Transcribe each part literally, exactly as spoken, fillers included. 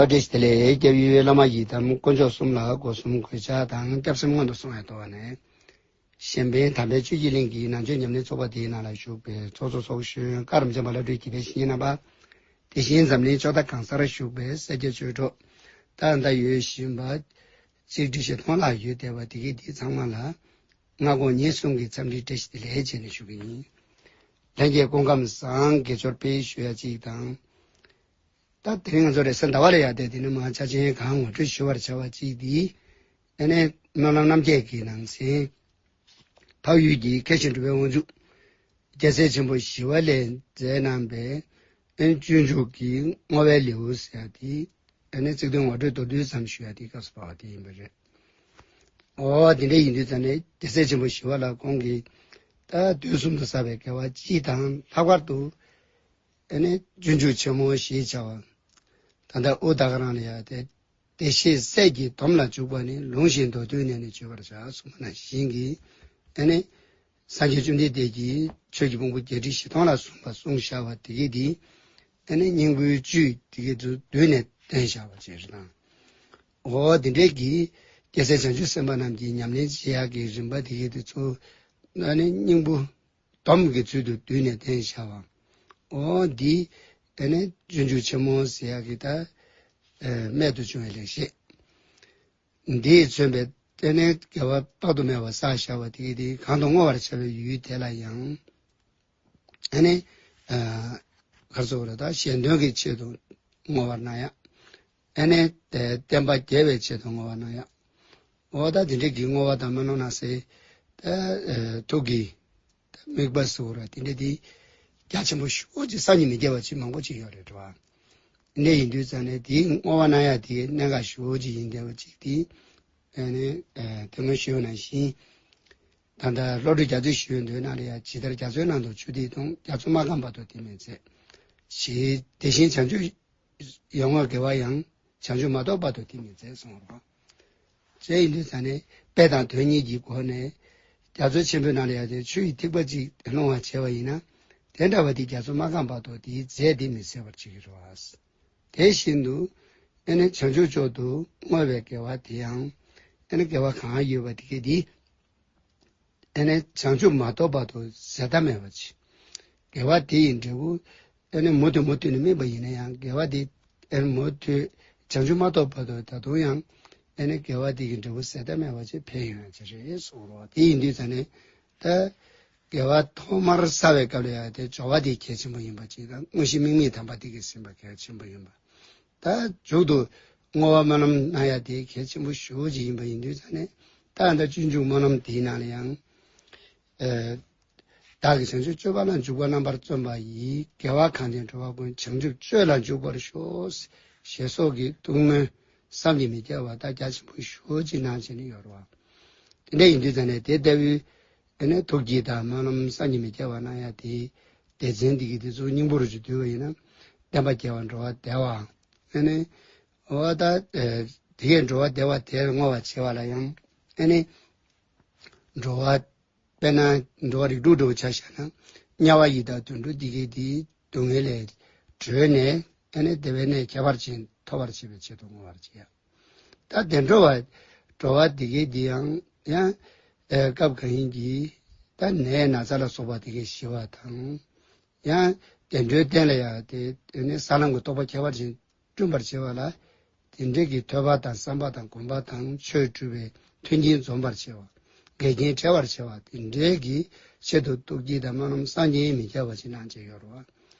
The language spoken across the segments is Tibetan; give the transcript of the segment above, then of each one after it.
བཀྲ་ཤིས་བདེ་ལེགས། སྐྱབས་ཡུལ་བླ་མ་ཡི་དམ་དཀོན་མཆོག་གསུམ་ལ་སྒོ་གསུམ་གུས་ཕྱག་དང་སྐྱབས་སེམས་སྔོན་དུ་སོང་བའི་ཐོག་ནས། གཞན་ཕན་དམ་པའི་ཆོས་ཀྱི་གླིང་གི་ནང་ཆོས་ཉམས་ལེན་ཚོགས་པ་དེའི་ནང་ལ་ཞུགས་པའི་ཚོགས་གཙོ་ཚོགས་གཞོན་བཀའ་རམས་ཆེན་པ་བླ་སྤྲུལ་དགེ་འཕེལ་བཤེས་གཉེན་རྣམ་པ། དེ་བཞིན་འཛམ་གླིང་ཕྱོགས་མཐའ་གང་སར་བཞུགས་པའི་སེར་སྐྱ་ཆོས་གྲོགས། ད་ལྟ་ཡོད་བཞིན་པ། གཅིག་སྒྲིལ་བཞི་མཐོང་ལ་ཡོད་བསྡད་པ་དེ་གའི་དེ་ཚང་མ་ལ། སྔ་དགོང་ཉིན་གསུམ་གྱི་འཚམས་འདྲིའི་བཀྲ་ཤིས་བདེ་ལེགས་བྱས་ནས་ཞུ་གི་ཡིན། ལྷན་རྒྱས་སྐུ་ཁམས་བཟང་། དགེ་སྦྱོར་སྤེལ་ཞུ་ཡ་གཅིག་དང་། ད་དེ་རིང་ང་ཚོ་རེས་གཟའ་ཟླ་བ་ལ་ཡ་དེ་དེ་ནི་མ་ཆ་ཆེན་གང་ངོ་སྤྲོད་ཞུ་བར་བྱ་བ་གཅིག་འདི། ཨ་ནི་སྨོན་ལམ་རྣམ་བརྒྱད་ཀྱི་ནང་ཚན། འཕགས་ཡུལ་གྱི་མཁས་ཤིང་གྲུབ་པའི་དབང་ཕྱུག་རྒྱལ་སྲས་ཆེན་པོ་ཞི་བ་ལྷས་མཛད་གནང་པའི་ཨ་ནི་སྤྱོད་འཇུག་གི་བསྔོ་བའི་ལེའུ་ཟེར་ཡ་དེ། ཨ་ནི་ཚིག་དོན་ངོ་སྤྲོད་མདོར་བསྡུས་ཙམ་ཞུ་ཡ་དེ་སྐབས་སུ་བབས་པ་དེ་ཡིན་པ་རེད། འོ་དེ་འདྲ་ཡིན་དུས་ཙང་ནས་རྒྱལ་སྲས་ཆེན་པོ་ཞི་བ་ལྷ་ཁོང་གིས་ད་དུས་གསུམ་དུ་བསགས་པའི་དགེ་བ་སྤྱི་དང་ལྷག་པར་དུ། ཨ་ནི་སྤྱོད་འཇུག་ཆེན་མོ་ཞེས་བྱ་བ། ད་ལྟ་དབུ་ད་ག་རང་ལ་ཡ་དེ། བདེ་གཤེགས་སྲས་ཀྱི་སྡོམ་ལ་འཇུག་པ་ནི། ལུང་བཞིན་མདོར་བསྡུས་ནས་ནི་བརྗོད་པར་བྱ་གསུངས་པ་ནང་བཞིན་གྱི། ཨ་ནི་སངས་རྒྱས་བཅོམ་ལྡན་འདས་ཀྱིས་ཆོས་ཀྱི་ཕུང་པོ་བརྒྱད་ཁྲི་བཞི་སྟོང་ལ་གསུངས་པ་གསུངས་བཞག་པ་དེ་གའི་དེ། ཨ་ནི་སྙིང་པོའི་བཅུད་དེ་གའི་དུ་བསྡུས་ནས་བསྟན་བཞག་པ་ཅིག་རེད་དང་། འོ་དེ་འདྲའི་གི་རྒྱལ་སྲས་བྱང་ཆུབ་སེམས་དཔའ་རྣམས་ཀྱིས་ཉམས་ལེན་བྱེད་ཡག་གི་རིམ་པ་དེ་གའི་དེ་ཚོ། ཨ་ནི་སྙིང་པོ། སྡོམ་གྱི་ཚུལ་དུ་བསྡུས་ནས་བསྟན་བཞག་པ། འོ་འདི། ཨ་ནི་སྤྱོད་འཇུག་ཆེན་མོ་ཟེར་ཡག་གི་ད། ཨ་རྨད་དུ་བྱུང་བའི་ལེགས་བཤད། འདིས་མཚོན་པའི་ཏེ་ནེ་དགེ་བ་དཔག་ཏུ་མེད་པ་བསགས་བཞག་པ་དེ་གའི་དེ་གང་དུ་བསྔོ་བར་བྱ་བའི་ཡུལ་དེ་ལ་ཡང་། ཨ་ནི། ཨ་ག་རེ་ཟེར་དགོས་རེད། ད་གཞན་དོན་གྱི་ཆེད་དུ་བསྔོ་བར་གནང་ཡག་ཨ་ནི་དེ་བསྟན་པ་རྒྱས་པའི་ཆེད་དུ་བསྔོ་བ་གནང་ཡག་འོ་ད་དེ་འདྲའི་གི་བསྔོ་བ་དང་སྨོན་ལམ་གནང་སའི་ད་ཨ་ཐུགས་ཀྱི་དམིགས་པ་ཟེར་དགོས་རེད། དེ་འདྲ་དེ་རྒྱ་ཆེན་པོ་ཞེ་པོ་ཅིག་བསམ་གྱིས་མི་ཁྱབ་པ་ཅིག་མང་པོ་ཅིག་ཡོད་རེད་བ། དེ་འདྲ་ཡིན་དུས་ཙང་ནས་དེའི་བསྔོ་བ་གནང་ཡག་དེ་གནད་འགག་ཞེ་པོ་ཅིག་ཡིན་བསྡད་པ་ཅིག་དེ། ཨ་ནི་ཨ་དེ་སྔོན་ཞུས་པ་ནང་བཞིན། ད་ལྟ་བློ་གྲོས་རྒྱ་མཚོའི་ཞུ་འདོད་ན་ལ་ཡ་ཇི་ལྟར་རྒྱ་མཚོའི་ནང་དུ་ཆུ་ཐིགས་དང་། རྒྱ་མཚོ་མ་སྐམ་བར་དུ་དེ་མི་ཚད། ཞེས་དེ་བཞིན་བྱང་ཆུབ་ཡོངས་བསྔོས་དགེ་བ་ཡང་། བྱང་ཆུབ་མ་ཐོབ་བར་དུ་དེ་མི་ཚད་གསུངས་པ་རེད། ཅེས་ཡིན་དུས་ཙང་ནས་དཔེ་དང་དོན་གཉིས་ཀྱི་སྒོ་ནས་རྒྱ་མཚོ་ཆེན་པོའི་ནང་ལ་ཡ་དེ་ཆུ་ཡི་ཐིགས་པ་གཅིག་ལྷུང་བར་བྱས་པ་ཡིན་ན། དེ་འདྲ་བ་དེ་རྒྱ་མཚོ་མ་སྐམ་བར་དུ་དེའི་རྫས་དེ་མི་ཟད་པར་བྱེད་ཀྱི་རེད་བ། དེ་བཞིན་དུ་ཨ་ནི་བྱང་ཆུབ་མཆོག་ཏུ་བསྔོས་པའི་དགེ་བ་དེ་ཡང་། ཨ་ནི་དགེ་བ་གང་ཡོད་པ་དེ་གའི་དེ། ཨ་ནི་བྱང་ཆུབ་མ་ཐོབ་བར་དུ་ཟད་མཐའ་མེད་པ་ཅིག་དགེ་བ་དེ་ཡི་འབྲས་བུ་ཨ་ནི་མུ་མཐུད་མུ་མཐུད་ནས་སྨིན་པ་ཡིན་ན་ཡང་། དགེ་བ་དེ་ཨ་ནི་མུ་མཐུད་བྱང་ཆུབ་མ་ཐོབ་བར་དུ་ད་དུང་ཡང་ཨ་ནི་དགེ་བ་དེ་གི་འབྲས་བུ་ཟད་མཐའ་མེད་པ་ཅིག་འཕེལ་ཡོང་ཡ་ཅིག་རེད་གསུངས་རོགས། དེ་ཡིན་དུས་ཙང་ནས་ད་དགེ་བ་ཐོག་མར་བསགས་པའི་སྐབས་ལ་ཡང་དེ་སྦྱོར་བ་དེ་གལ་ཆེན་པོ་ཡིན་པ་ཅིག་དང་། དངོས་གཞི་དམིགས་མེད་དམ་པ་དེ་གིས་ཟིན་པ་གལ་ཆེན་པོ་ཡིན་པ། ད་མཇུག་ཏུ་བསྔོ་བ་སྨོན་ལམ་གནང་ཡ་དེ་གལ་ཆེན་པོ་ཞེ་པོ་ཅིག་ཡིན་པ་ཡིན་དུས་ཙང་ནས། ད་ལྟ་སྤྱོད་འཇུག་སྨོན་ལམ་དེའི་ནང་ལ་ཡང་། ཨ་བདག་གིས་བྱང་ཆུབ་སྤྱོད་པ་ལ་འཇུག་པ་རྣམ་པར་བརྩོན་པ་ཡིས། དགེ་བ་གང་བསྟེན་འགྲོ་བ་ཀུན། བྱང་ཆུབ་སྤྱོད་ལ་འཇུག་པར་ཤོག་ཞེས་སོགས་ཀྱི་ཐུགས་སྨོན་བསམ་གྱིས་མི་ཁྱབ་པ་ད་རྒྱ་ཆེན་པོ་ཞེ་པོ་ཅིག་གནང་བྱས་ནས་ཡོད་རེད་བ། དེ་འདྲ་ཡིན་དུས་ཙང་ནས་དེ་ལྟ་བུའི་ཨ་ནི་ཐུགས་བསྐྱེད་དང་སྨོན་ལམ་བསམ་གྱིས་མི་ཁྱབ་པ་གནང་ཡ་དེའི་སྡེ་ཚན་འདི་གི་དེ་ཚོ་སྙིང་པོ་རུ་ཅིག་བསྡུས་པ་ཡིན་ན། བསྟན་པ་རྒྱས་པ། འགྲོ་བ་བདེ་བ། ཨ་ནི་འོ་ད་ཨ་དེ་གས་འགྲོ་བ་བདེ་བ་དེར་བསྔོ་བ་བྱེད་པ་ལ་ཡང་། ཨ་ནི་འགྲོ་བ་དཔེར་ན་འགྲོ་བ་རིགས་དྲུག་འདྲ་བོ་ཆ་བཞག་ན། དམྱལ་བ་ཡི་དྭགས་དུད་འགྲོ་འདི་གའི་དེའི་སྡུག་བསྔལ་ལས་གྲོལ་ནས། ཨ་ནི་བདེ་བའི་གནས་ཁྱད་པར་ཅན་ཐོབ་པར་བྱེད་པའི་ཆེད་དུ་བསྔོ་བར་བྱེད་ཡ། ད་བདེ་འགྲོ་བ། འགྲོ་བ་འདི་གའི་འདི་ཡང་ཡང་ཨེ་སྐབས་གང་ཡིན་གྱི་ད་ནད་ན་ཚ་ལ་སོགས་པ་འདི་གའི་ཞི་བ་དང་། ཡང་བདེ་འགྲོའི་རྟེན་ལ་ཡང་དེ་ནི་ས་ལམ་གྱི་རྟོགས་པ་ཁྱད་པར་ཅན་བསྐྲུན་པར་བྱེད་པ་ལ། དེ་འདྲའི་གི་ཐོས་པ་དང་བསམ་པ་དང་སྒོམ་པ་དང་ཆོས་སྒྲུབ་པའི་མཐུན་རྐྱེན་འཛོམས་པར་བྱེད་པ། འགལ་རྐྱེན་བྲལ་བར་བྱེད་པ། དེ་འདྲའི་གི་ཆེད་དུ་ཐུགས་བསྐྱེད་དང་སྨོན་ལམ་བསམ་གྱིས་མི་ཁྱབ་པ་ཞིག་གནང་བྱས་ཡོད་རེད་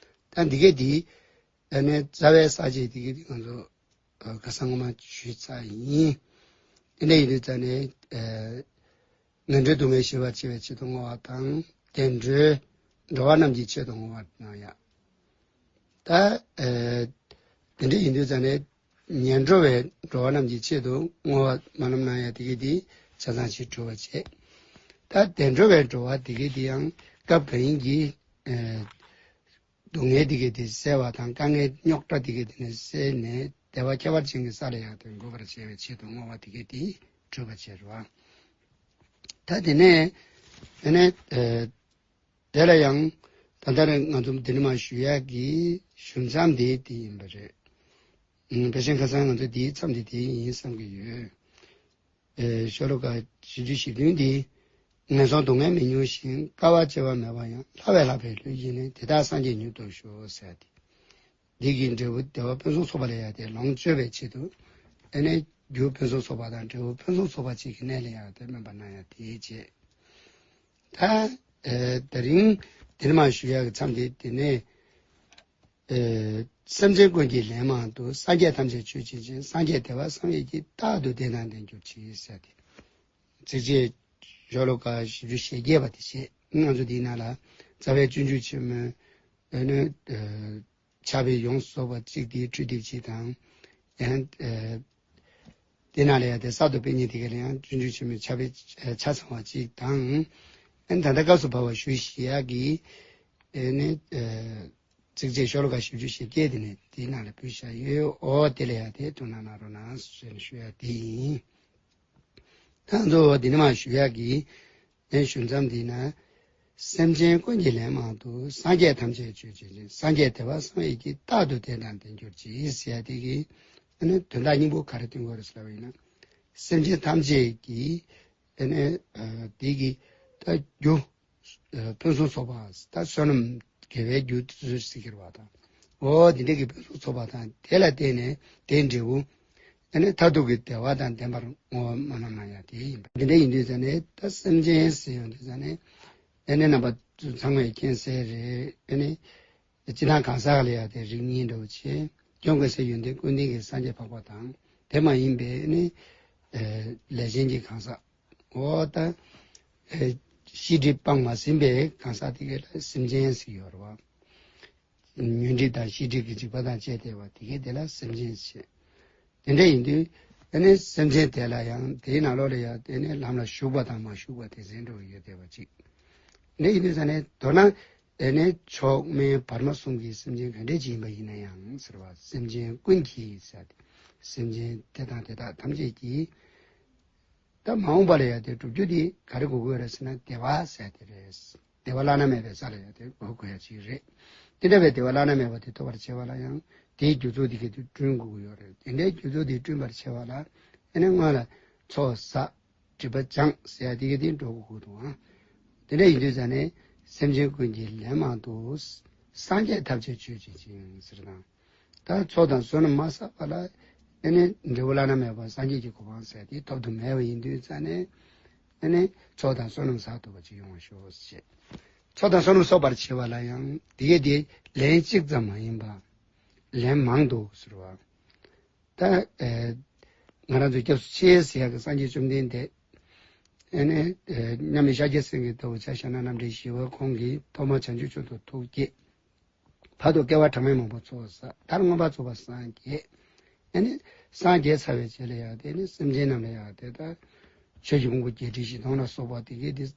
བ། ད་འདི་གའི་འདི། ཨ་ནི་རྩ་བའི་ས་བཅད་འདི་གའི་འདི་ང་ཚོ་ཁ་སང་སྔོན་མ་ཞུས་ཚར་ཡིན། དེ་འདྲ་ཡིན་དུས་ཙང་ནས་ཨ་ངན་འགྲོའི་སྡུག་བསྔལ་ཞི་བར་བྱེད་པའི་ཆེད་དུ་བསྔོ་བ་དང་། བདེ་འགྲོའི་འགྲོ་བ་རྣམས་ཀྱི་ཆེད་དུ་བསྔོ་བ་གནང་ཡ། ད་ཨ་དེ་འདྲ་ཡིན་དུས་ཙང་ནས་ངན་འགྲོ་བའི་འགྲོ་བ་རྣམས་ཀྱི་ཆེད་དུ་བསྔོ་བ་སྨོན་ལམ་གནང་ཡ་དེ་གའི་དེ་ཆ་ཚང་ཞིག་གྲུབ་པ་བྱས། ད་བདེ་འགྲོ་བའི་འགྲོ་བ་དེ་གའི་དེ་ཡང་སྐབས་གང་ཡིན་གྱི་ཨ་སྡུག་བསྔལ་དེ་གའི་དེ་བསལ་བ་དང་། དཀའ་ངལ་རྙོག་དྲ་དེ་གའི་དེ་ནས་བསལ་ནས་བདེ་བ་ཁྱད་པར་ཅན་གྱི་ས་ལ་ཡང་དེ་འགོད་པར་བྱ་བའི་ཆེད་དུ་བསྔོ་བ་དེ་གའི་དེ་གྲུབ་པ་བྱས་རེད་བ། ད་དེ་ནས་དེ་ནས་ཨ་དེ་ལ་ཡང་ད་ལྟ་རེ་ང་ཚོ་འདི་ནས་མར་ཞུ་ཡག་གི་ཞུ་མཚམས་དེ་དེ་ཡིན་པ་རེད། ཨུམ། དཔེ་ཆ་ཁ་སང་ང་ཚོ་འདིའི་མཚམས་འདི་དེ་ཡིན་བསམ་གྱི་ཡོད། ཨེ། ཤོ་ལོ་ཀ་བཞི་བཅུ་ཞེ་བདུན་འདི། ངན་སོང་སྡུག་བསྔལ་མི་མྱོང་ཞིང་། དཀའ་བ་སྤྱད་པ་མེད་པ་ཡང་། ལྷ་བས་བསླབ་པའི་ལུས་ཡིན་ནས། དེ་དག་སངས་རྒྱས་མྱུར་དུ་ཞུ། ཟེར་ཏེ། འདི་གི་འབྲས་བུ་བདེ་བ་ཕུན་སུམ་ཚོགས་པ་ལ་ཡང་དེ་ལོངས་སྤྱོད་པའི་ཆེད་དུ། ཨེ་ནས་རྒྱུ་ཕུན་སུམ་ཚོགས་པ་དང་འབྲས་བུ་ཕུན་སུམ་ཚོགས་པ་ཅིག་གི་གནས་ལ་ཡང་དེ་སྨོན་པ་གནང་ཡ་དེའི་རྗེས། ད། ཨེ། དེ་རིང་འདི་ནས་མར་ཞུ་ཡ་གི་མཚམས་དེ་དེ་ནས། ཨེ། སེམས་ཅན་ཀུན་གྱི་ལན་མང་དུ། སངས་རྒྱས་ཐམས་ཅད་མཆོད་བྱེད་ཅིང་། སངས་རྒྱས་བདེ་བ་གསང་བའི་དཀྱིལ། རྟག་ཏུ་བདེ་དང་ལྡན་གྱུར་ཅིག། ཟེར་ཏེ། ཚིགས་བཅད་ཤོ་ལོ་ཀ་བཞི་བཅུ་ཞེ་བརྒྱད་པ་དེ་བཤད། ང་ཚོ་འདིའི་ནང་ལ་རྩ་བའི་སྤྱོད་འཇུག་ཆེན་མོའི། ཨེ་ནས། ཨེ། ཕྱག་དཔེ་ཡོངས་སུ་རྫོགས་པ་གཅིག་དེའི་འཕྲོས་དེབ་གཅིག་དང་། ཡང་། ཨེ། དེ་ནང་ལ་ཡང་དེ་གསར་དུ་སྤེལ་མཁན་དེ་ག་ལ་ཡང་སྤྱོད་འཇུག་ཆེན་མོའི་ཕྱག་དཔེ་ཆ་ཚང་བ་གཅིག་དང་། ཨེ། ད་ལྟ་སྐབས་སུ་བབས་པ་ཞུ་ཞེས་ཡག་གི། ཨེ་ནས། ཨེ། ཚིགས་བཅད་ཤོ་ལོ་ཀ་བཞི་བཅུ་ཞེ་བརྒྱད་དེ་ནས་དེའི་ནང་ལ་ཕུལ་བཞག་ཡོད། འོ་དེ་ལ་ཡང་དེ་ཐུགས་སྣང་གནང་རོགས་གནང་ཞེས་ཞུ་ཡ་དེ་ཡིན། ད་གཙོ་བོ་འདི་ནས་མར་ཞུ་ཡག་གི། ངས་ཞུ་མཚམས་འདི་ན། སེམས་ཅན་ཀུན་གྱི་ལན་མང་དུ། སངས་རྒྱས་ཐམས་ཅད་མཆོད་བྱེད་ཅིང་། སངས་རྒྱས་བདེ་བ་གསང་བའི་དཀྱིལ། རྟག་ཏུ་བདེ་དང་ལྡན་གྱུར་ཅིག། ཟེར་ཡ་དེ་གི། ཨ་ནི་དོན་དག་སྙིང་པོ་ག་རེ་སྟོན་དགོས་རེད་ཟེར་བ་ཡིན་ན། སེམས་ཅན་ཐམས་ཅད་ཀྱི། ཨ་ནི། ཨ། དེ་གི། ད་རྒྱུ། ཨ། ཕུན་སུམ་ཚོགས་པ། ད་བསོད་ནམས་དགེ་བའི་རྒྱུ་ཟེར་གྱི་རེད་པ་དང་། འོ་དེ་འདྲ་གི་ཕུན་སུམ་ཚོགས་པ་དང་དེ་ལ་བརྟེན་ནས་དེའི་འབྲས་བུ། ཨ་ནི་མཐར་ཐུག་གི་བདེ་བ་དང་ལྡན་པར་བསྔོ་བ་སྨོན་ལམ་གནང་ཡ་དེ་ཡིན་པ། འདི་འདྲ་ཡིན་དུས་ཙ་ནས་ད་སེམས་ཅན་ཟེར་ཡོང་དུས་ཙ་ནས། ཨ་ནི་རྣམ་པ་ཚང་མས་མཁྱེན་གསལ་རེད། ཨ་ནི། སྤྱིར་བཏང་གང་ཟག་ལ་ཡང་དེ་རིགས་གཉིས་འདྲ་བོ་བྱས། སྐྱོན་ཀུན་ཟད་ཡོན་ཏན་ཀུན་ལྡན་གྱི་སངས་རྒྱས་འཕགས་པ་དང་། དེ་མ་ཡིན་པའི་ནི། ཨེ། ལས་ཅན་གྱི་གང་ཟག། འོ་ད། ཨེ། ཤེས་སྒྲིབ་སྤངས་མ་ཟིན་པའི་གང་ཟག་དེ་ག་ལ་སེམས་ཅན་ཟེར་གྱི་ཡོད་རེད་པ། ཉོན་སྒྲིབ་དང་ཤེས་སྒྲིབ་ཀྱི་འཇིགས་པ་དང་བཅས་ཏེ་བ་དེ་ག་དེ་ལ་སེམས་ཅན་ཟེར། དེ་འདྲ་ཡིན་དུས། ཨ་ནི་སེམས་ཅན་དེ་ལ་ཡང་དེའི་ནང་ལོགས་ལ་ཡང་དེ་ནི་ལམ་ལ་ཞུགས་པ་དང་མ་ཞུགས་པ་དེ་ཟེར་འགྲོ་གི་ཡོད་བསྡད་པ་ཅིག། དེ་འདྲ་ཡིན་དུས་ཙ་ནས་མདོར་ན། དེ་ནི་མཆོག་དམན་བར་མ་གསུམ་གྱི་སེམས་ཅན་ག་འདྲ་ཅིག་ཡིན་པ་ཡིན་ན་ཡང་ཟེར་བ། སེམས་ཅན་ཀུན་གྱི་ཟེར་ཏེ། སེམས་ཅན་དེ་དང་དེ་དག་ཐམས་ཅད་ཀྱི། ད་མ་འོངས་པ་ལ་ཡང་དེ་སྒྲུབ་རྒྱུ་དེ་ག་རེ་དགོས་ཀྱི་ཡོད་རེད་ཟེར་ན་བདེ་བ་ཟེར་དེ་རེད། བདེ་བ་བླ་ན་མེད་པའི་ས་ལ་ཡང་དེ་དགོས་དགོས་ཡ་ཅིག་རེད། དེ་འདྲ་བའི་བདེ་བ་བླ་ན་མེད་པ་དེ་ཐོབ་པར་བྱེད་པ་ལ་ཡང་དེའི་རྒྱུ་ཚོགས་དེ་ག་དེ་བསྐྲུན་དགོས་ཀྱི་ཡོད་རེད། དེ་འདྲའི་རྒྱུ་ཚོགས་དེ་བསྐྲུན་པར་བྱེད་པ་ལ་ཨ་ནི་སྔོན་ལ་ཚོགས་བསགས། སྒྲིབ་པ་སྦྱངས་ཟེར་ཡ་དེ་ག་དེ་འགྲོ་དགོས་ཀྱི་འདུག་ཨང་། དེ་འདྲ་ཡིན་དུས་ཙ་ནས་སེམས་ཅན་ཀུན་གྱི་ལན་མང་དུ། སངས་རྒྱས་ཐམས་ཅད་མཆོད་བྱེད་ཅིང་ཟེར་དང་། ད་ཚོགས་དང་བསོད་ནམས་མ་བསགས་པ་ལ། ཨེ་ནི་འབྲས་བུ་བླ་ན་མེད་པ་སངས་རྒྱས་ཀྱི་གོ་འཕང་ཟེར་དེ་ཐོབ་ཏུ་མེད་པ་ཡིན་དུས་ཙ་ནས། ཨེ་ནི་ཚོགས་དང་བསོད་ནམས་བསགས་ཐུབ་པ་ཅིག་ཡོང་བ་ཤོག་ཅེས། ཚོགས་དང་བསོད་ནམས་གསོག་པར་བྱེད་པ་ལ་ཡང་དེ་གས་དེ་ལན་གཅིག་ཙམ་མ་ཡིན་པ། ལན་མང་དུ་ཟེར་བ། ད། ཨེ། ང་རང་ཚོའི་སྐྱབས་སུ་མཆི་ཟེར་ཡག་གི་སངས་རྒྱས་བཅོམ་ལྡན་འདས། ཨེ་ནས། ཨེ། མཉམ་མེད་ཤཱཀྱ་སེང་གེ་ལྟ་བུ་ཆ་བཞག་ན་རྣམ་འདྲེན་བཞི་པ་ཁོང་གིས་ཐོག་མར་བྱང་ཆུབ་མཆོག་ཏུ་ཐུགས་བསྐྱེད། བར་དུ་བསྐལ་པ་གྲངས་མེད་མང་པོ་ཚོགས་བསགས། མཐར་མངོན་པར་རྫོགས་པར་སངས་རྒྱས། ཨེ་ནས། སངས་རྒྱས་ཚར་བའི་རྗེས་ལ་ཡང་དེ་ནི་སེམས་ཅན་རྣམས་ལ་ཡང་དེ་ལྟར། ཆོས་ཀྱི་ཕུང་པོ་བརྒྱད་ཁྲི་བཞི་སྟོང་ལ་སོགས་པ་དེ་གས་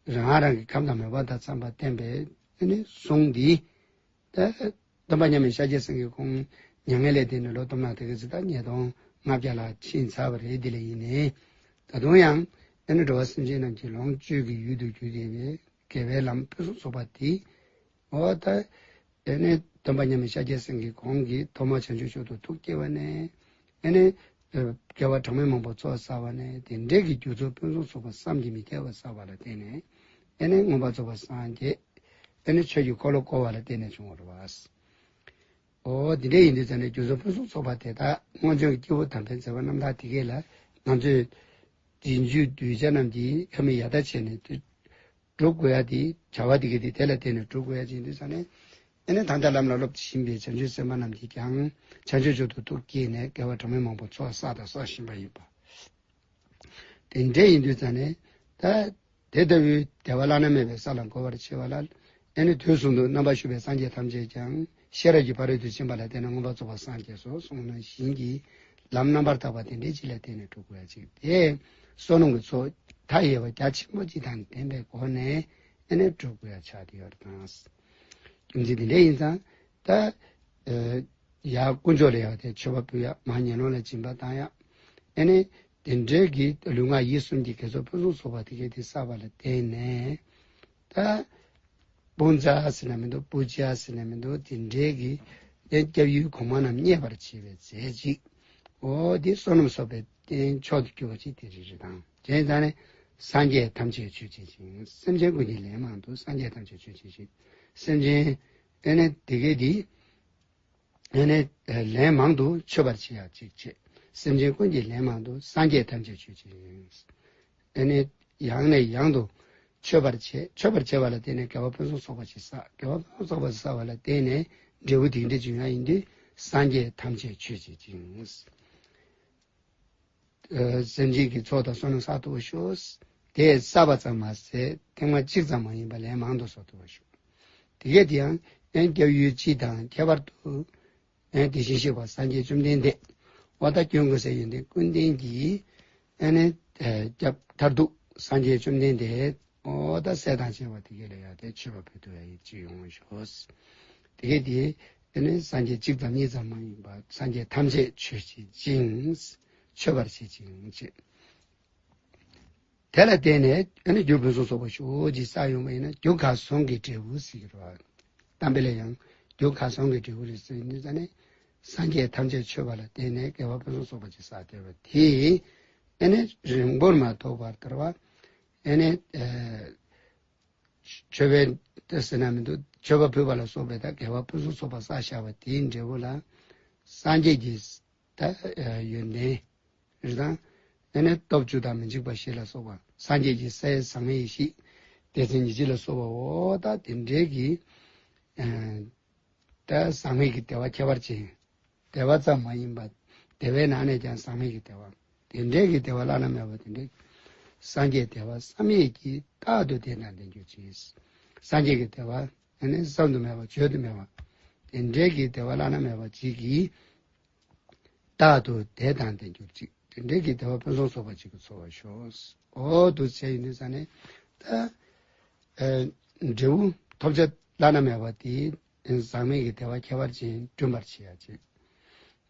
དེ། རང་རང་གི་ཁམས་དང་མོས་པ་དང་འཚམས་པར་བསྟན་པའི་ཨེ་ནི་གསུང་འདི། ད། སྟོན་པ་མཉམ་མེད་ཤཱཀྱ་སེང་གེ་ཁོང་མྱ་ངན་ལས་འདས་ནས་ལོ་སྟོང་ཕྲག་དེ་ག་ཚོད་ད་ཉིས་སྟོང་ལྔ་བརྒྱ་ལ་ཕྱིན་ཚར་བ་རེད། དེ་ལས་ཡིན་ནའི། ད་དུང་ཡང་ཨེ་ནི་འགྲོ་བ་སེམས་ཅན་རྣམས་ཀྱི་ལོངས་སྤྱོད་ཀྱི་ཡུལ་དུ་གྱུར་བསྡད་པའི་དགེ་བའི་ལམ་ཕུན་སུམ་ཚོགས་པ་དེ། འོ་ད། ཨེ་ནི་སྟོན་པ་མཉམ་མེད་ཤཱཀྱ་སེང་གེ་ཁོང་གིས་ཐོག་མར་བྱང་ཆུབ་མཆོག་ཏུ་ཐུགས་བསྐྱེད་པ་ནས། ཨེ་ནི། དགེ་བ་གྲངས་མེད་མང་པོ་ཚོགས་བསགས་པ་ནས་དེ་འདྲའི་གི་རྒྱུ་ཚོགས་ཕུན་སུམ་ཚོགས་པ་བསམ་གྱིས་མི་ཁྱབ་པ་བསགས་པ་ལ་བརྟེན་ནས། ཨེ་ནི་མངོན་པར་རྫོགས་པར་སངས་རྒྱས། ཨེ་ནི་ཆོས་ཀྱི་འཁོར་ལོ་བསྐོར་བ་ལ་བརྟེན་ནས་བྱུང་བ་རེད་པ། འོ་འདི་འདྲ་ཡིན་དུས་ཙ་ནས་རྒྱུ་ཚོགས་ཕུན་སུམ་ཚོགས་པ་དེ་དག་སྔོན་བྱོན་གྱི་སྐྱེས་བུ་དམ་པའི་མཛད་པ་རྣམ་དག་དེ་གས་ལ་ང་ཚོས་རྗེས་འཇུག་གདུལ་བྱ་རྣམས་ཀྱིས་ཁ་མིག་ཡར་ལྟ་བྱས་ནས་སྒྲུབ་དགོས་ཡ་དེ་བྱ་བ་དེ་གས་དེ་དེ་ལ་བརྟེན་ནས་སྒྲུབ་དགོས་ཡ་ཅིག་ཡིན་དུས་ཙ་ནས། ཨེ་ནི་ད་ལྟ་ལམ་ལ་སློབ་ཅིང་ཞེན་པའི་བྱང་ཆུབ་སེམས་དཔའ་རྣམས་ཀྱིས་ཀྱང་བྱང་ཆུབ་མཆོག་ཏུ་ཐུགས་བསྐྱེད་ནས་དགེ་བ་གྲངས་མེད་མང་པོ་ཚོགས་བསགས་དང་བསགས་བཞིན་པ་ཡིན་པ། དེ་འདྲ་ཡིན་དུས་ཙ་ནས་ད་དེ་ལྟ་བུའི་བདེ་བ་བླ་ན་མེད་པའི་ས་ལ་འགོད་པར་བྱེད་པ་ལ། ཨེ་ནི་དུས་གསུམ་དུ་རྣམ་པར་བཞུགས་པའི་སངས་རྒྱས་ཐམས་ཅད་ཀྱང་ཤེས་རབ་ཀྱི་ཕ་རོལ་ཏུ་ཕྱིན་པ་ལ་བརྟེན་ནས་མངོན་པར་རྫོགས་པར་སངས་རྒྱས་སོ་གསུངས་ནང་བཞིན་གྱི་ལམ་རྣམ་པར་དག་པ་དེ་འདྲའི་ཅིག་ལ་བརྟེན་ནས་སྒྲུབ་དགོས་ཡ་ཅིག་དེ། བསོད་ནམས་ཀྱི་ཚོགས་མཐའ་ཡས་པ་རྒྱ་ཆེན་པོ་ཅིག་དང་ལྡན་པའི་སྒོ་ནས་ཨེ་ནི་སྒྲུབ་དགོས་ཡ་ཆགས་བསྡད་ཡོད་རེད་དང་། རྒྱུ་མཚན་དེ་འདྲ་ཡིན་ཙང་། ད། ཨེ། ཡར་དཀོན་མཆོག་ལ་ཡང་དེ་མཆོད་པ་ཕུལ་ཡ། མར་ངན་སློང་ལ་སྦྱིན་པ་བཏང་ཡ། ཨེ་ནི། དེ་འདྲའི་གི་ལུས་ངག་ཡིད་གསུམ་གྱི་དགེ་ཚོགས་ཕུན་སུམ་ཚོགས་པ་དེ་གས་དེ་བསགས་པ་ལ་བརྟེན་ནས། ད། སྤུན་ཆ་ཟེར་ན་མི་འདུག་སྤུ་ཆ་ཟེར་ན་མི་འདུག་དེ་འདྲའི་གི། སྐྱབས་ཡུལ་གོང་མ་རྣམས་མཉེས་པར་བྱེད་པའི་རྫས་གཅིག་འོ་དེ་བསོད་ནམས་གསོག་པའི་རྟེན་མཆོག་ཏུ་གྱུར་པ་ཅིག་དེ་རེད་རེད་དང་། བྱས་ཙང་ནས་སངས་རྒྱས་ཐམས་ཅད་མཆོད་བྱེད་ཅིང་། སེམས་ཅན་ཀུན་གྱི་ལན་མང་དུ་སངས་རྒྱས་ཐམས་ཅད་མཆོད་བྱེད་ཅིང་། སེམས་ཅན་ཨེ་ནས་དེ་གས་དེ་ཨེ་ནས་ལན་མང་དུ་མཆོད་པར་བྱེད་ཡ་ཅིག་བྱེད། སེམས་ཅན་ཀུན་གྱི་ལན་མང་དུ་སངས་རྒྱས་ཐམས་ཅད་མཆོད་ཅིང་། ཨེ་ནས་ཡང་ནས་ཡང་དུ་མཆོད་པར་བྱེད། མཆོད་པར་བྱེད་པ་ལ་བརྟེན་ནས་དགེ་བ་ཕུན་སུམ་ཚོགས་པ་ཅིག་བསགས། དགེ་བ་ཕུན་སུམ་ཚོགས་པ་བསགས་པ་ལ་བརྟེན་ནས་འབྲས་བུ་དེ་འདྲ་བྱུང་ཡ་ཡིན་དུས་སངས་རྒྱས་ཐམས་ཅད་མཆོད་བྱེད་ཅིང་། སེམས་ཅན་གྱི་ཚོགས་དང་བསོད་ནམས་བསགས་ཐུབ་པ་ཤོག་དེ་བསགས་པ་ཙམ་མ་ཟད་ཐེངས་མ་གཅིག་ཙམ་མ་ཡིན་པ་ལན་མང་དུ་བཟོ་ཐུབ་པ་ཤོག་དེ་གས་དེ་ཡང་ཡང་སྐྱབས་ཡུལ་སྤྱི་དང་ཁྱད་པར་དུ་ཡང་དེ་བཞིན་གཤེགས་པ་སངས་རྒྱས་བཅོམ་ལྡན་འདས་འོ་ད་སྐྱོན་ཀུན་ཟད་ཡོན་ཏན་ཀུན་ལྡན་གྱི་ཨ་ནི་སྐྱབས་མཐར་ཐུག་སངས་རྒྱས་བཅོམ་ལྡན་འདས་འོ་ད་སྲས་དང་བཅས་པ་དེ་གས་ལ་ཡང་དེ་མཆོད་པ་ཕུལ་ཐུབ་ཡ་ཡིན་ཅིག་ཡོང་ཤོག་དེ་གས་དེ་ཨ་ནི་སངས་རྒྱས་གཅིག་ཙམ་གཉིས་ཙམ་མ་ཡིན་པ་སངས་རྒྱས་ཐམས་ཅད་མཆོད་བྱེད་ཅིང་། མཆོད་པར་བྱེད་ཅིང་བྱེད། དེ་ལ་བརྟེན་ནས་ཨ་ནི་རྒྱུ་ཕུན་སུམ་ཚོགས་པ་ཞུ་ཅིག་བསགས་ཡོང་བ་ཡིན་ན་རྒྱུ་གར་སོང་གི་འབྲས་བུ་ཟེར་གྱི་རེད་བ། གཏམ་དཔེ་ལ་ཡང་རྒྱུ་གར་སོང་གི་འབྲས་བུ་རེད་ཟེར་ཡིན་དུས་ཙང་ནས་སངས་རྒྱས་ཐམས་ཅད་མཆོད་པ་ལ་བརྟེན་ནས་དགེ་བ་ཕུན་སུམ་ཚོགས་པ་ཅིག་བསགས་བསྡད་པ་དེ་ཨ་ནི་རིང་པོར་མ་ཐོགས་པར་དར་བ་ཨ་ནི་མཆོད་པའི་ཟེར་ན་མི་འདུག་མཆོད་པ་ཕུལ་བ་ལ་སོགས་པའི་ད་དགེ་བ་ཕུན་སུམ་ཚོགས་པ་བསགས་བཞག་པ་དེའི་འབྲས་བུ་ལ་སངས་རྒྱས་ཀྱི་ད་ཡོན་ཏན་རེད་དང་། ཨ་ནི་སྟོབས་བཅུ་དང་མི་འཇིགས་པ་བཞི་ལ་སོགས་པ་སངས་རྒྱས་ཀྱི་སའི་ཟག་མེད་ཡེ་ཤེས་སྡེ་ཚན་ཉི་ཤུ་ལ་སོགས་པའོ། ད་དེ་འདྲའི་གི་ད་ཟག་མེད་ཀྱི་བདེ་བ་ཁྱད་པར་ཅན། བདེ་བ་ཙམ་མ་ཡིན་པ་བདེ་བའི་ནང་ནས་ཀྱང་ཟག་མེད་ཀྱི་བདེ་བ། དེ་འདྲའི་གི་བདེ་བ་བླ་ན་མེད་པ་དེ་འདྲའི་སངས་རྒྱས་བདེ་བ་བསམ་ཡས་ཀྱིས་རྟག་ཏུ་བདེ་དང་ལྡན་གྱུར་ཅིག་སངས་རྒྱས་ཀྱི་བདེ་བ་ཨ་ནི་བསམ་དུ་མེད་པ་བརྗོད་དུ་མེད་པ། དེ་འདྲའི་གི་བདེ་བ་བླ་ན་མེད་པ་ཅིག་གིས་རྟག་ཏུ་བདེ་དང་ལྡན་གྱུར་ཅིག་དེ་འདྲའི་གི་བདེ་བ་ཕུན་སུམ་ཚོགས་པ་ཅིག་གི་འཚོ་བར་ཤོག་འོ་འདུག་བྱས་ཡིན་དུས་ཙང་ནས་ད་ཨེ་འབྲས་བུ་ཐོབ་བྱ་བླ་ན་མེད་པ་དེ་ཟག་མེད་ཀྱི་བདེ་བ་ཁྱད་པར་ཅན་བསྐྲུན་པར་བྱེད་ཡ་ཅིག་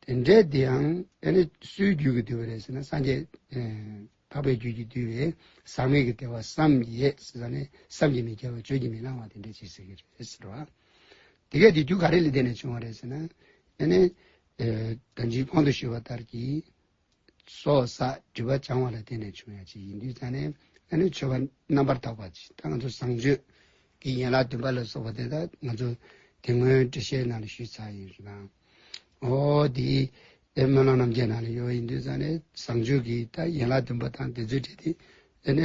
དེ་འདྲའི་དེའང་ཨ་ནི་སུའི་རྒྱུད་ཀྱིས་བསྡུས་པ་རེད་ཟེར་ན་སངས་རྒྱས་ཨེ་འཕགས་པའི་རྒྱུད་ཀྱིས་བསྡུས་པའི་ཟག་མེད་ཀྱི་བདེ་བ་བསམ་ཡས་ཟེར་ས་ནས་བསམ་གྱིས་མི་ཁྱབ་པ་བརྗོད་ཀྱིས་མི་ལང་བ་དེ་འདྲ་ཅིག་ཟེར་གྱི་རེད་ཟེར་བ། དེ་གས་དེ་རྒྱུ་ག་རེ་ལ་བརྟེན་ནས་བྱུང་བ་རེད་ཟེར་ན་ཨ་ནི་ཨེ་ད་ཅི་གོང་དུ་ཞུས་པ་ལྟར་གྱི་སོ་སོ་སྒྲིབ་པ་སྦྱང་བ་ལ་བརྟེན་ནས་བྱུང་ཡ་ཅིག་ཡིན་དུས་ཙང་ནས་ཨ་ནི་མཆོད་པ་རྣམ་པར་དག་པ་ཅིག་ད་ང་ཚོ་བཟང་སྤྱོད་ཀྱི་ཡན་ལག་བདུན་པ་ལ་སོགས་པ་དེ་དག་ང་ཚོ་དེ་སྔོན་འགྲེལ་བཤད་ནང་ལ་ཞུས་ཚར་ཡིན་རེད་དང་། འོ་དེ་ཨེ་སྨོན་ལམ་རྣམ་བརྒྱད་ནང་ལ་ཡོད་ཡིན་དུས་ཙང་ནས་བཟང་སྤྱོད་ཀྱི་ད་ཡན་ལག་བདུན་པ་དང་དེ་ཚོའི་གྲས་དེ་ཨ་ནི་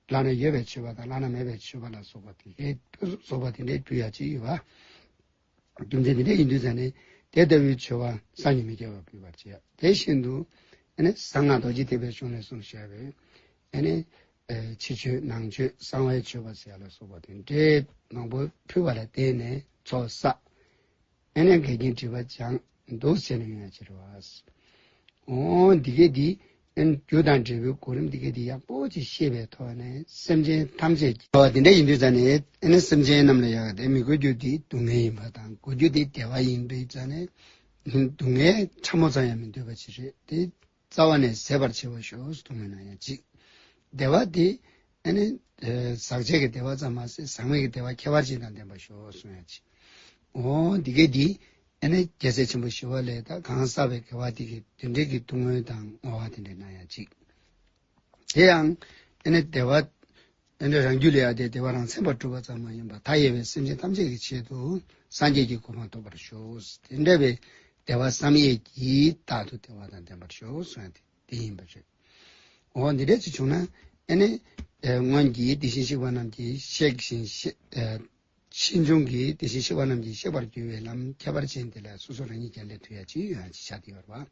བླ་ན་ཡོད་པའི་མཆོད་པ་དང་བླ་ན་མེད་པའི་མཆོད་པ་ལ་སོགས་པ་དེ་གས་སོགས་པ་དེ་འདྲའི་སྤྲུལ་ཡ་ཅིག་ཡོད་པ། རྒྱུ་མཚན་དེ་འདྲ་ཡིན་དུས་ཙང་ནས་དེ་ལྟ་བུའི་མཆོད་པ་བསམ་གྱིས་མི་ཁྱབ་པ་ཕུལ་བར་བྱེད། དེ་བཞིན་དུ་ཨ་ནི་གསང་སྔགས་རྡོ་རྗེ་ཐེག་པའི་གཞུང་ལས་གསུངས་བཞག་པའི་ཨ་ནི་ཕྱི་མཆོད་ནང་མཆོད་གསང་བའི་མཆོད་པ་ཟེར་ཡ་ལ་སོགས་པ་དེ་འདྲའི་མང་པོ་ཕུལ་བ་ལ་བརྟེན་ནས་ཚོགས་བསགས། ཨ་ནི་འགལ་རྐྱེན་སྒྲིབ་པ་སྦྱངས་འདུག་ཟེར་ནས་ཡོང་ཡ་ཅིག་རེད་བ། འོ་འདི་གས་འདི་ཨ་ནི་རྒྱུ་དང་འབྲས་བུའི་གོ་རིམ་འདི་གས་འདི་ཡག་པོ་ཅིག་ཤེས་པའི་ཐོག་ནས་སེམས་ཅན་ཐམས་ཅད་ཀྱི་འོ་དེ་འདྲ་ཡིན་དུས་ཙང་ནས་ཨ་ནི་སེམས་ཅན་རྣམས་ལ་ཡག་དེ་མི་དགོས་རྒྱུ་འདི་སྡུག་བསྔལ་ཡིན་པ་དང་དགོས་རྒྱུ་འདི་བདེ་བ་ཡིན་པའི་ཙང་ནས་སྡུག་བསྔལ་ཕྲ་མོ་ཙམ་ཡང་མི་འདོད་པ་ཅིག་རེད་དེ། རྩ་བ་ནས་ཟད་པར་བྱེད་པར་ཤོག་གསུངས་པའི་ནང་ཡང་གཅིག་བདེ་བ་དེ་ཨ་ནི་ཨ་ཟག་བཅས་ཀྱི་བདེ་བ་ཙམ་མ་ཟད་ཟག་མེད་ཀྱི་བདེ་བ་ཁྱད་པར་ཅན་དང་ལྡན་པར་ཤོག་གསུངས་ཡང་གཅིག་འོ་འདི་གས་འདི་ཨ་ནི་རྒྱལ་སྲས་ཆེན་པོ་ཞི་བ་ལྷས་ད་གང་བསགས་པའི་དགེ་བ་དེ་གི་དེ་འདྲའི་གི་ཐུགས་སྨོན་དང་བསྔོ་བ་དེ་འདྲའི་གནང་ཡང་གཅིག་དེ་ཡང་ཨ་ནི་བདེ་བ་ཨ་ནི་རང་རྒྱུད་ལ་ཡང་དེ་བདེ་བ་རང་མཚན་པར་སྒྲུབ་པ་ཙམ་མ་ཡིན་པར་མཐའ་ཡས་པའི་སེམས་ཅན་ཐམས་ཅད་ཀྱི་ཆེད་དུ་སངས་རྒྱས་ཀྱི་གོ་འཕང་ཐོབ་པར་ཤོག་དེ་འདྲ་བའི་བདེ་བ་བསམ་ཡས་ཀྱིས་རྟག་ཏུ་བདེ་བ་དང་ལྡན་པར་ཤོག་གསུངས་ཡ་དེ་དེ་ཡིན་པ་རེད། འོ་འདི་འདྲ་ཅིག་བྱུང་ན་ཨ་ནི་སྔོན་གྱི་དེ་བཞིན་གཤེགས་པ་རྣམས་ཀྱིས་གཤེགས་ཤིང་གཤེགས་ཕྱིས་འབྱུང་གི་དེ་བཞིན་གཤེགས་པ་རྣམས་ཀྱིས་གཤེགས་པར་གྱུར་པའི་ལམ་ཁྱད་པར་ཅན་དེ་ལ་སོ་སོ་རང་ཉིད་ཀྱང་སླེབས་ཐུབ་ཡ་ཅིག་ཡོད་ཡ་ཅིག་ཆགས་བསྡད་ཡོད་རེད་བ།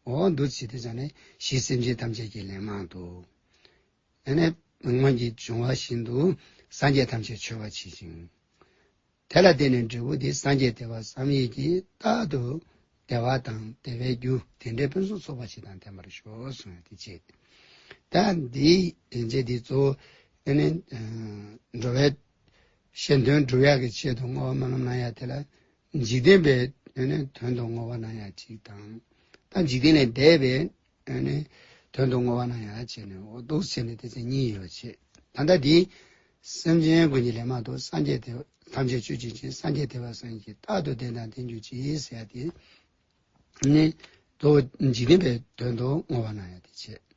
འོ་འདུག་བྱེད་དུས་ཙང་ནས་གཞི་སེམས་ཅན་ཐམས་ཅད་ཀྱི་ལན་མང་དུ། ཨ་ནི་སྔོན་གྱི་བྱུང་བ་བཞིན་དུ་སངས་རྒྱས་ཐམས་ཅད་མཆོད་པར་བྱེད་ཅིང་། དེ་ལ་བརྟེན་ནས་འབྲས་བུ་དེ་སངས་རྒྱས་བདེ་བ་བསམ་ཡས་ཀྱིས་རྟག་ཏུ་བདེ་བ་དང་བདེ་བའི་རྒྱུ་དེ་འདྲའི་ཕུན་སུམ་ཚོགས་པ་ཞིག་དང་ལྡན་པར་ཤོག་གསུངས་ཡ་དེ་བྱེད། ད་འདིའི་ཡན་ཆད་འདི་གཙོ་བོ་ཨ་ནི་འགྲོ་བའི་གཞན་དོན་སྒྲུབ་ཡག་གི་ཆེད་དུ་བསྔོ་བ་སྨོན་ལམ་གནང་ཡག་དེ་ལ་འཇིག་རྟེན་པའི་ཨ་ནི་དོན་དུ་བསྔོ་བ་གནང་ཡག་ཅིག་དང་། ད་འཇིག་རྟེན་ལས་འདས་པའི་ཨ་ནི་དོན་དུ་བསྔོ་བ་གནང་ཡག་བྱས་ནས་འོ་འདུག་བྱས་ནས་དེ་ཚེ་གཉིས་ཡོད་བྱས། ད་ལྟ་འདི་སེམས་ཅན་ཀུན་གྱི་ལན་མང་དུ་སངས་རྒྱས་དེ་ ཐམས་ཅད་ཆོས་ཀྱི་སྤྱི་སངས་རྒྱས་བསྟན་པ་སངས་རྒྱས་རྟག་ཏུ་བདེ་དང་ལྡན་གྱུར་ཅིག་ཟེར་ཡ་དེ་ནི་ད་འཇིག་རྟེན་པའི་དོན་དུ་བསྔོ་བ་གནང་ཡ་དེ་བྱས།